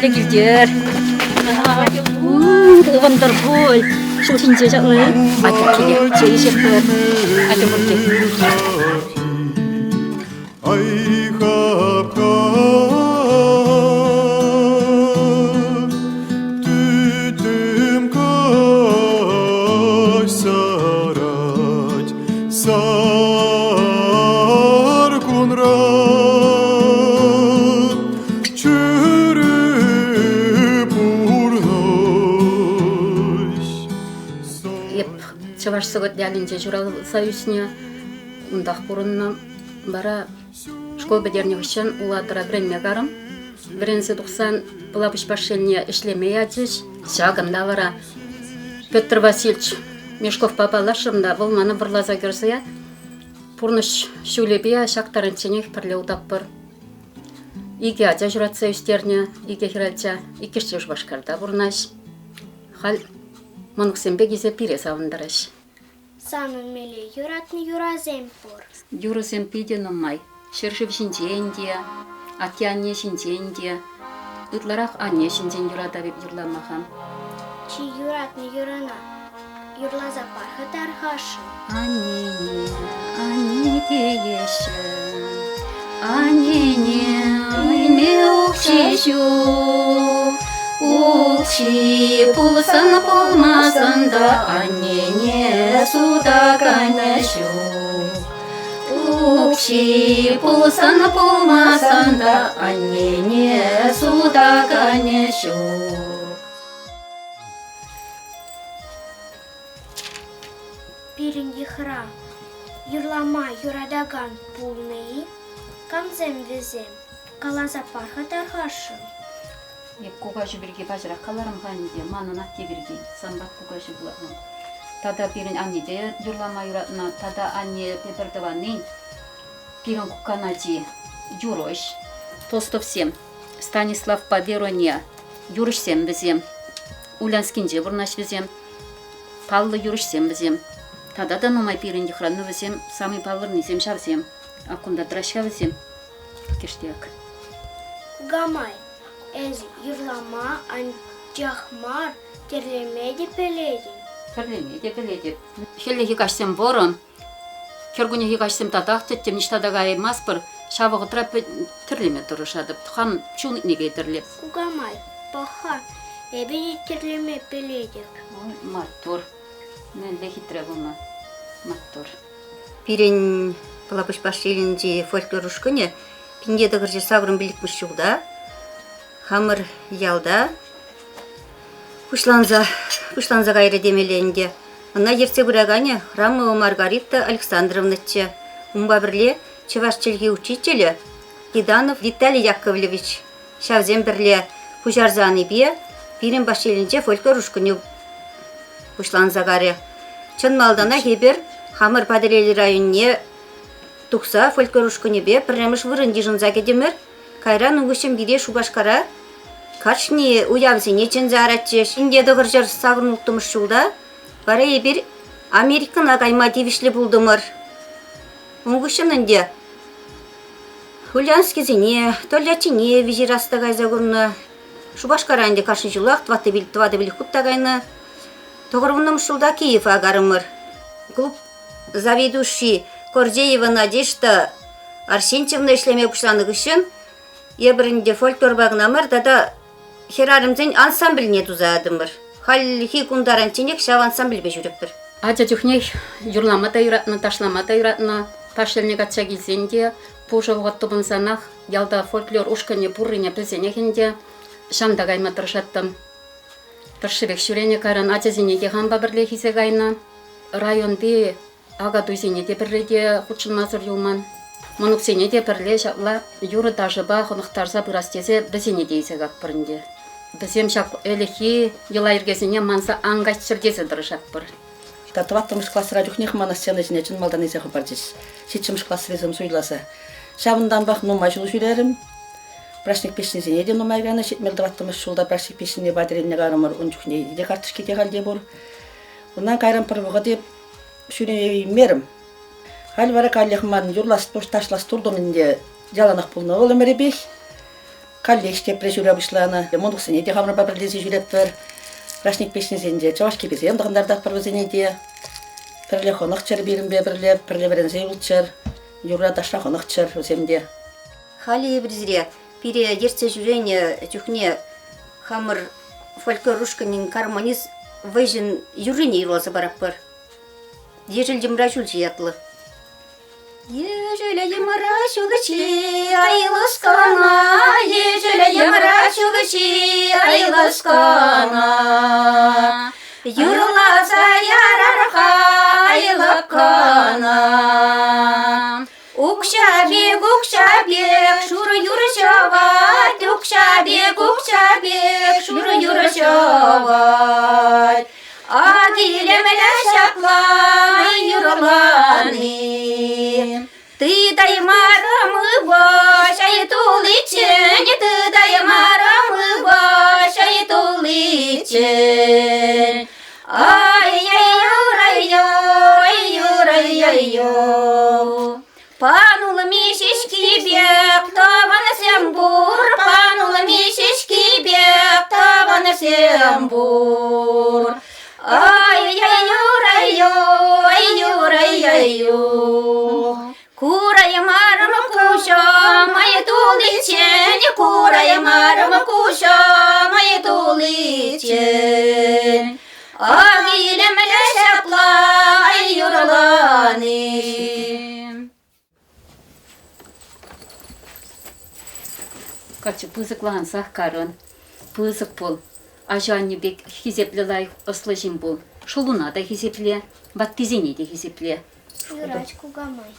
Епле килтер. Ывӑнтӑр пуль. Ҫул ҫинче ҫапла. Атя киле. Чей ӗҫетпӗр. Атя пурте. Ай хапха тӳтӗм каҫ сарать сар кунра чӗрӗ пурнӑҫ. Эп Чӑваш Сӑкӑт ялӗнче ҫуралса ӳснӗ, унтах пурӑннӑ. Вара шкул пӗтернӗ хыҫҫӑн Улатӑра вӗренме карӑм. Вӗренсе тухсан Пӑлапуҫ Пашьелне ӗҫлеме ячӗҫ. Ҫакӑнта вара Петр Васильевич Мешковпа паллашрӑм та вӑл мана вӑрласа кӗрсе пурнӑҫ ҫулӗпе ҫак таранчченех пӗрле утатпӑр. Икӗ ача ҫуратса ӳстернӗ, икӗ хӗрача. Иккӗш те Шупашкарта пурӑнаҫ. Халь мӑнуксемпе килсе пире савӑнтараҫ. Санӑн мӗнле юратнӑ юрӑсем пур? Юрӑсем питӗ нумай. Ҫӗршыв ҫинчен те, атте-анне ҫинчен те. Ытларах анне ҫинчен юратап юрлама-ха. Чи юратнӑ юрӑна юрласа пар-ха тархасшӑн. Аннене, анне тееҫҫӗ, аннене илме укҫи ҫук. Укҫи пулсан пулмасан та аннене сутаканӗ ҫук. Укҫи пулсан пулмасан та аннене сутаканӗ ҫук. Пирӗн йӑхра юрлама юратакан пулнӑ-и? Камсем вӗсем? Каласа пар-ха тархасшӑн. Эп кукаҫу пирки паҫӑрах каларӑм-ха ӗнтӗ, манӑн атте пирки, санпа кукаҫу пулать. Тата пирӗн анне те юрлама юратнӑ, тата анне пӗр тӑваннин пирӗн куккан ачи юрӑҫ. Толстовсем, Станиславпа Верония юрӑҫсем вӗсем. Улянскинче вырнаҫ вӗсем. Паллӑ юрӑҫсем вӗсем. Тата та нумай пирӗн йӑхран, но вӗсем самый паллӑрнисем ҫавсем. А кунта тӑраҫ-ха вӗсем. Кӗштек. Кукамай, эсӗ юрлама анчах мар, тӗрлеме те пӗлетӗн. Тӗрлеме те пӗлетӗп. Хӗллехи каҫсем вӑрӑм, кӗркуннехи каҫсем татах тӗттӗм, ниҫта та каяймастпӑр. Ҫав вӑхӑтра тӗрлеме тӑрӑшатӑп. Хам чун ыйтнипе тӗрлеп. Кукамай, пӑх-ха, эпӗ те тӗрлеме пӗлетӗп. Ой, маттур. Мӗнле хитре пулнӑ. Маттур. Пирӗн Пӑлапуҫ Пашьелӗнчи фольклор ушкӑнӗ 1985 ҫулта хамӑр ялта пуҫланса пуҫланса кайрӗ темелле ӗнтӗ. Ӑна ертсе пыраканӗ Храмова Маргарита Александровнӑччӗ. Унпа пӗрле чӑваш чӗлхи учителӗ Киданов Виталий Яковлевич Ҫавсем пӗрле пуҫарса анипе пирӗн Пашьелӗнче фольклор ушкӑнӗ пуҫланса карӗ. Чӑн малтанах эпир хамӑр Патӑрьел районне тухса фольклор ушкӑнӗпе пӗрремӗш вырӑн йышӑнса кӗтӗмӗр. Кайран ун хыҫҫӑн пире Шупашкара кашни уявсене чӗнсе аратчӗҫ. Инке тӑхӑрҫӗр сакӑр улттӑмӗш ҫулта вара эпир Америкӑна кайма тивӗҫлӗ пултӑмӑр. Ун хыҫҫӑн ӗнтӗ Ульяновскисене, Тольяттине виҫӗ раз та кайса курнӑ. Шупашкара ӗнтӗ кашни ҫулах тӑваттӑ хут та кайнӑ. Тӑхӑрвуннӑмӗш ҫулта Киева карӑмӑр. Клуб заведующи Гордеева Надежда Арсентьевна ӗҫлеме пуҫланӑ хыҫҫӑн эпир ӗнтӗ фольклорпа кӑна мар тата хӗрарӑмсен ансамбльне туса ятӑмӑр. Хальхи кун таранчченех ҫав ансамбльпе ҫӳретпӗр. Ача чухнех юрлама та юратнӑ, ташлама та юратнӑ. Пашьелне качча килсен те пушӑ вӑхӑт тупӑнсанах ялта фольклор ушкӑнӗ пуррине пӗлсенех ӗнтӗ ҫанта кайма тӑрӑшаттӑм. Тӑршшӗпех ҫӳренӗ, кайран ачасене те хампа пӗрлех илсе кайнӑ. Районти Акатуйсене те пӗрре те хутшӑнмасӑр юлман. Мӑнуксене те пӗрле ҫапла юрӑ-ташӑпа хӑнӑхтарса пырас тесе вӗсене те илсе катпӑр ӗнтӗ. Вӗсем ҫак ӗлӗкхи йӑла-йӗркесене манса ан кайччӑр тесе тӑрӑшатпӑр. Тӑваттӑмӗш класра чухнех мана сцена ҫине чӑн малтан илсе хӑпарчӗҫ. Ҫиччӗмӗш класрисем суйласа. Ҫавӑнтанпах нумай ҫул ҫӳрерӗм. Праҫник песнисене те нумай кайнӑ. 74-мӗш ҫулта праҫник песнине Патӑрьелне карӑмӑр. Ун чухне те карточки те халь те пур. Унтан кайран пӗр вӑхӑт эп ҫӳреймерӗм. Халь вара каллех ман юрлас, ташлас туртӑм ӗнтӗ яланах пулнӑ вӑл ӗмӗрӗпех. Каллех тепре ҫӳре пуҫланӑ. Мӑнуксене те хамӑрпа пӗрлесе ҫӳретпӗр. Праҫник песнисенче чӑваш кӗписем тӑхӑнтартатпӑр вӗсене те. Пӗрле хӑнӑхчӑр пирӗнпе пӗрле, пӗрле вӗренсе юлччӑр, юрра-ташша хӑнӑхчӑр вӗсем те. Халӗ эпир сире пире ертсе ҫӳренӗ чухне хамӑр фольклор ушкӑнӗн гармонист вӑйҫӑн юррине юрласа паратпӑр. Ешӗл йӑмра ҫулҫи ятлӑ. Ешӗл йӑмра ҫулҫи айлӑшкана, ешӗл йӑмра ҫулҫи айлӑшкана. Юрласа ярар-ха айлӑккана. Укҫа пек, укҫа пек, шурӑ юр ҫӑвать, укҫа пек, укҫа пек, шурӑ юр ҫӑвать. Ак илемлӗ ҫапла юрлани. Тытаймарӑм ывӑҫ, ай туличчен, тытаймарӑм ывӑҫ, ай туличчен. Ай-яй-яй-яй-яй-яй-яй. Панулми ҫеҫки пек тӑвансем пур, панулми ҫеҫки пек тӑвансем пур. Ай-яй-яй-яй-яй-яй-яй. Кураймарӑм куҫӑм ай туличчен, кураймарӑм куҫӑм ай туличчен. Ах, илемлӗ ҫапла ай юрлани. Каччӑ пысӑклансах карӑн, пысӑк пул. Аҫу-аннӳ пек хисеплӗ лайӑх ӑслӑ ҫын пул. Шӑллуна та хисепле, ваттисене те хисепле. Юрать, кукамай.